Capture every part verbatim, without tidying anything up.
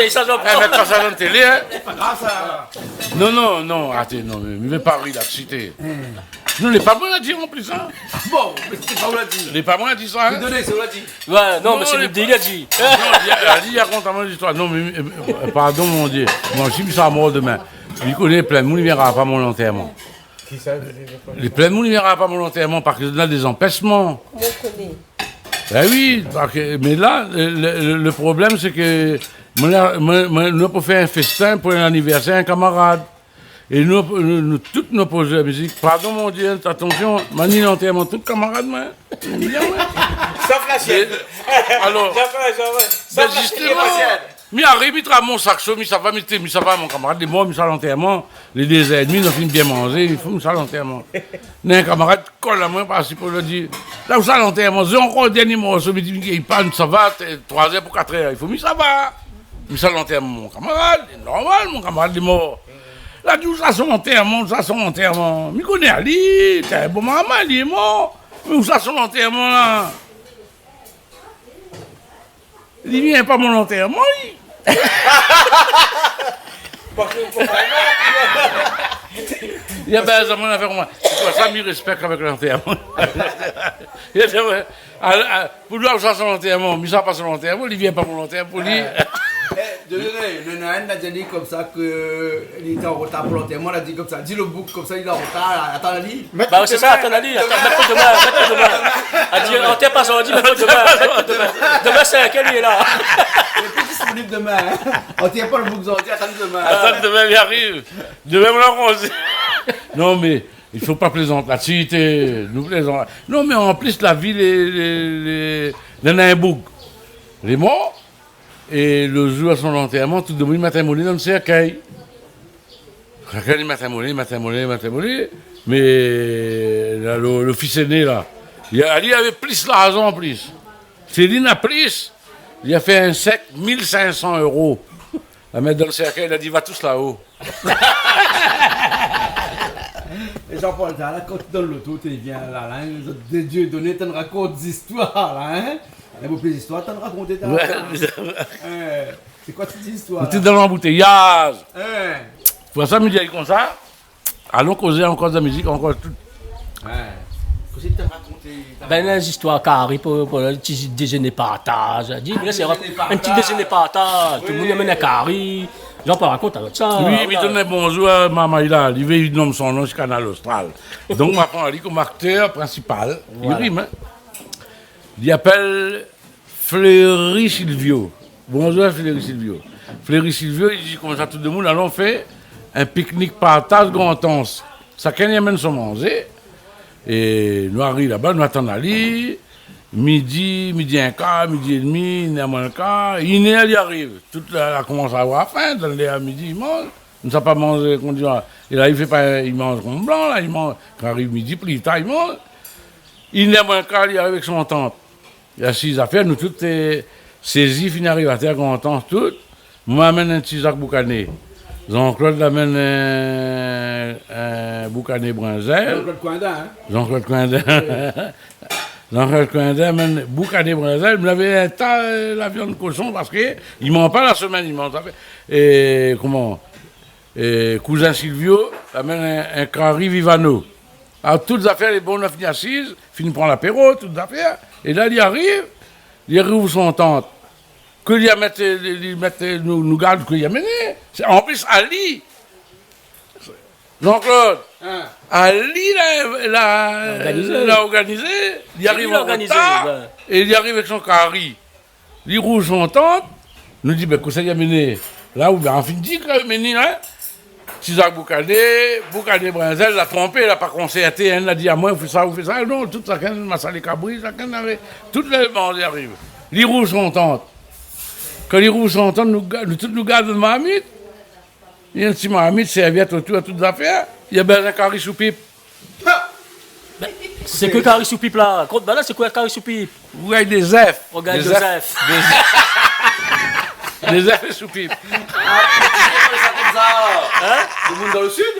Sa, Jean-Pierre. Eh, mèt pa sa dan télé, in. Pa grav, sa. Non, non, non, atann, non, mé, mé pa ri la, sité. Non, lé pa moin la di an plis, in. Bon, mé sé pa ou la di. Lé pa moin la di sa, in. Doné, sé ou la di. Ouais, non, mé sé li la di. Non, li la, li la rakont amoin zistoir. Non, mé, euh, pardon, mon Dié. Moin osi, mi sava mor domin. Mi koné plin moun i viendra pa mon lantèrman. Kisa ? Lé plin moun i viendra pa mon lantèrman parské néna dé zanpèsman. Koman ou koné ? Ben oui, parské, mé la, le, le, le problèm, sé ke moin la, moin, moin, nou pou fé in féstin pou in anivèrsèr in kamarad. É nou, nou, nou, tout nou poz la mizik. Pardon, mon Dié, atansion, ma ni lantèrman tout kamarad, moin. Bien, moin. Sof la sièn. Mé, alor, sof la, sof la, ben, sof la, zistoman, sièn. Mi ariv, mi trap mon sakso, mi sava, mi té, mi sava, mon kamarad lé mor, mi sava lantèrman, lé dé zèr édmi, nou la fine bien manzé, i fo mi sava lantèrman. Néna in kamarad kol amoin, par isi, pou li di, la ou sava lantèrman, zoué ankor dèrnié morso, mi di, mi gingn pa, mi sava, té, troi zèr pou kat zèr, i fo mi sava. Mi sava lantèrman mon kamarad, lé normal, mon kamarad lé mor. La di, ou sava son lantèrman, ou sava son lantèrman. Mi koné ali, té in bon marmay, li lé mor. Mé ou sava son lantèrman, la. Li vien pa mon lantèrman, li. Parské, parské, li la pa zamé la fé koman. Sé pou sa mi réspèk avèk lantèrman. Li la di, ouais, a, a, pou li, ou sava son lantèrman, mi sava pa son lantèrman, li vien pa mon lantèrman pou li. Eh, dézolé, néna inn la di ali konmsa ke li té an rotar pou lantèrman, la di konmsa, di lo boug konmsa, li lé an rotar, atann ali. Ba, sé sa, atann ali, atann, mèt pou domin, mèt pou domin. La di, antèr pa zordi, mèt pou domin, mèt pou domin. Domin, sé kèl li lé la. Li lé pli disponib domin, in. Antèr pa lo boug zordi, atann domin. Atann domin, li ariv. Domin, mon la konsi. Non, mé i fo pa plézant la, si té, nou plézant. Non, mé an plis, la vi, lé, lé, lé, néna in boug lé mor, é lo zour son lantèrman, tout demoun i mèt in molé dan sèrkèy. Sèrkèy, i mèt in molé, i mèt in molé, i mèt in molé. Mé la, lo, lo fis éné la, li la, li lavé plis larzan an plis. Sé li na plis, li la fé in shèk mil sink san éro. La mèt dan sèrkèy, la di, va tous là-haut. É Jean-Paul, sa la, kan ou té dan loto, té vien la, la, in, zot dé Dieudonné, tann rakont zistoir la, in. In bonpé zistoir tann rakonté, ta. Ouais, la, mé sa va. Euh, sé koi sèt zistoir la ? Ou té dan lanboutéyaz. In. Pou sa, mi di ali konmsa, alon kozé ankor de la mizik, ankor tout. Ouais. Kosa ou té rakonté, ta ? Ben, lé zistoir kari pou, pou lo ti dézéné partaz. Di, ah, mé sé dézéné partaz. In ti dézéné partaz. Tout demoun i amenn in kari. Jean-Paul, rakont avèk sa. Oui, ah, oui, mi donn in bonzour a marmay la. Li vé, li nonm son non, sé Kanal Austral. Donk, ma pran ali konm aktèr prinsipal. Voilà. Li rim, in. Li apèl Fléry Silvio. Bonzour, Fléry Silvio. Fléry Silvio, li di konmsa, tout demoun, alon fé in piknik partaz Grand Anse. Sakinn i amenn son manzé. É nou ariv laba, nou atann ali. Midi, midi in kar, midi édmi, inn èr moin in kar. Inèr, li ariv. Tout la, la komans avoir fin. Dan lèr midi, i manz. Nou sa pa manz, koman dir, é la, li fé pa, li manz konm blan, la, li manz. Kan ariv midi, pli tar, li manz. Inèr moin in kar, li ariv avèk son tant. Li asiz afèr, nou tout, euh, sézi, fine ariv atèr, kontan, tout. Moin la amenn in ti zak boukané. Jean-Claude la amenn in, in boukané brinzèl. Jean-Claude Coindin, in ? Jean-Claude Coindin. Oui. Jean-Claude Coindin la amenn boukané brinzèl. Mé lavé in ta, euh, la viann koshon parské i manz pa la semèn, i manz sa fé. É, koman, é kouzin Silvio la amenn in, in kari Vivano. Alor, tout zafèr lé bon, nou la fini asiz, fini pran lapéro, tout zafèr. É la, li ariv, li rouv son tant. Ke li la mèt, li, li mèt, nou, nou gard ke li la amené. Sé, an plis, ali, Jean-Claude, in, ali la, la, la organizé. Li ariv an rotar, ouais. É li ariv avèk son kari. Li rouv son tant, nou di, bin, kosa li la amené la, oubien, anfin, di ke la amené la, in ? Ti zak boukané, boukané brinzèl, la tronpé, la pa konsèrté, in, la di amoin, ou fé sa, ou fé sa. Non, tout sakinn, masalé kabri, sakinn lavé, tout lé manzé ariv. Li rouv son tant. Kan li rouv son tant, nou ga-, nou tout nou gard marmit. Néna in ti marmit, sèrvièt otour, tout zafèr. Li la bézoin kari soupip. Bin, sé koi kari soupip la ? Kont, bin la, sé koi kari soupip ? Ou gingn dé zèf. Ou gingn dé zèf. Dé zèf. Dé zèf é soupip. Ah, sé konmsa. In ? Lo moun dan lo sid ?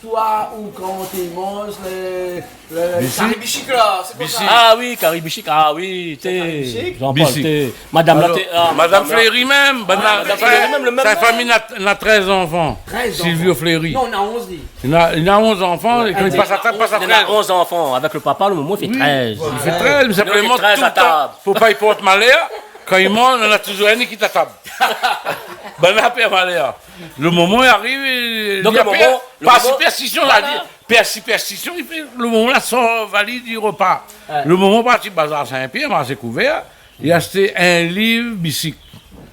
listoir ou koman té i manz lé, lé, lé Bisik. Kari bisik la, sé koi sa ? Bisik. Ah oui, kari bisik, ah oui, té, kari bisik ? Jean-Paul, bisik. Té, madam la, té, ah, madam la. Alor, madam Fléry mèm, madam Fléry mèm, le mèm. Sa fami na, na trèz zanfan. Trèz zanfan. Silvio Fléry. Non, na onz, li. Li na, li na onz zanfan, é kan li pas a tab, li pas a trèz. Li na onz zanfan, avèk le papa, le momon, i fé trèz. Voilà. Li fé trèz, mé sinploman, toultan, fo pa i port malèr, kan i manz, na touzour inn i kit la tab. Banna pèr malèr. Le momon i ariv, li, donk, le momon, par sipèrsisyon, la, voilà, li, pèr sipèrsisyon, li fé, le momon la sort valid di repa. Ouais. Le momon parti bazar Sin-Pièr, marshé kouvèr, li ashté in liv bisik.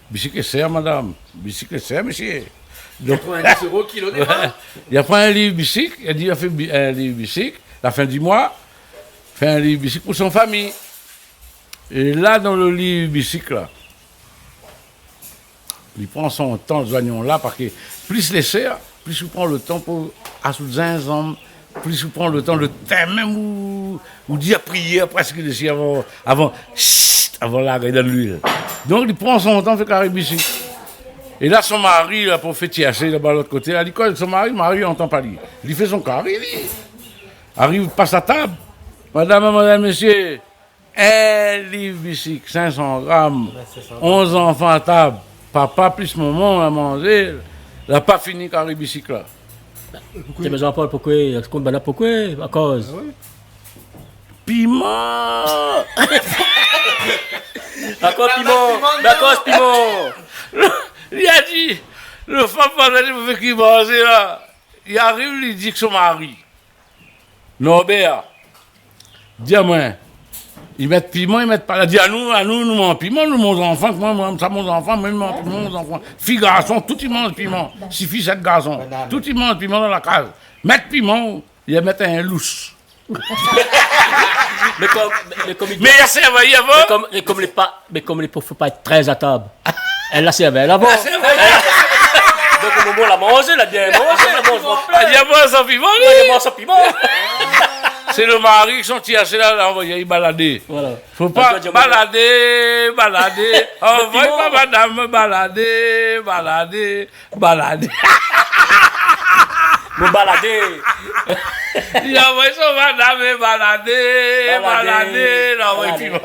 Bisik lé shèr, madam. Bisik lé shèr, mésyé. Donk, katrovindis éro kilo, dépar. Li la pran in liv bisik, li la di, li la fé bi-, in liv bisik, la fin di moi, fé in liv bisik pou son fami. É la, dan le liv bisik la, li pran son tan, zoignon la, parské plis lé shèr, plis ou pran le tan pou asout zinzanm, plis ou pran le tan, le tin mèm ou, ou di la priyèr prèsk dési avan, avan, chut, avan larg ali dan luil. Donk, li pran son tan fé kari bisik. É la, son mari, la, pou fé tièrsé, laba lot koté, la, li koz avèk son mari, mari i antan pa li. Li fé son kari, li. Ariv, pas a tab. Madam, madam, mésyé, in liv bisik, sink san gram, onz zanfan a tab, papa plis momon la manzé, la pa fini kari bisik la. Té, mé Jean-Paul, poukwé, èske ou kone banna poukwé, akoz ? Ah oui. Piman ! Akoz piman ? Mé akoz piman ? Li la di, le fanm pa la di pou fé kui manzé la. Li ariv, li di èk son mari, Norbert, di amoin, i mèt piman, i mèt pa. La di, anou, anou, nou manz piman, nou, mon zanfan, moin, moin, sa mon zanfan, moin, mon, mon zanfan. Fi, garson, tout i manz piman. Sis fi, sèt garson. Tout i manz piman dan la kaz. Mèt piman, i mèt in lous. Mé kom, mé kom i di, mé la sèrv ali avan. Mé kom, mé kom lé pa, mé kom lé pou, fo pa èt trèz a tab. Èl la sèrv avan. La sèrv avan. Donk, le momon la manzé, la bien manzé, la manz plen. La bien manz san piman, li. La bien manz san piman. Sé le mari ki son tièrsé la, la anvoy ali baladé. Voilà. Fo pa baladé, baladé. Anvoy pa madam baladé, baladé. Baladé. Mon baladé. Li anvoy son madam baladé, baladé, baladé, li anvoy piman.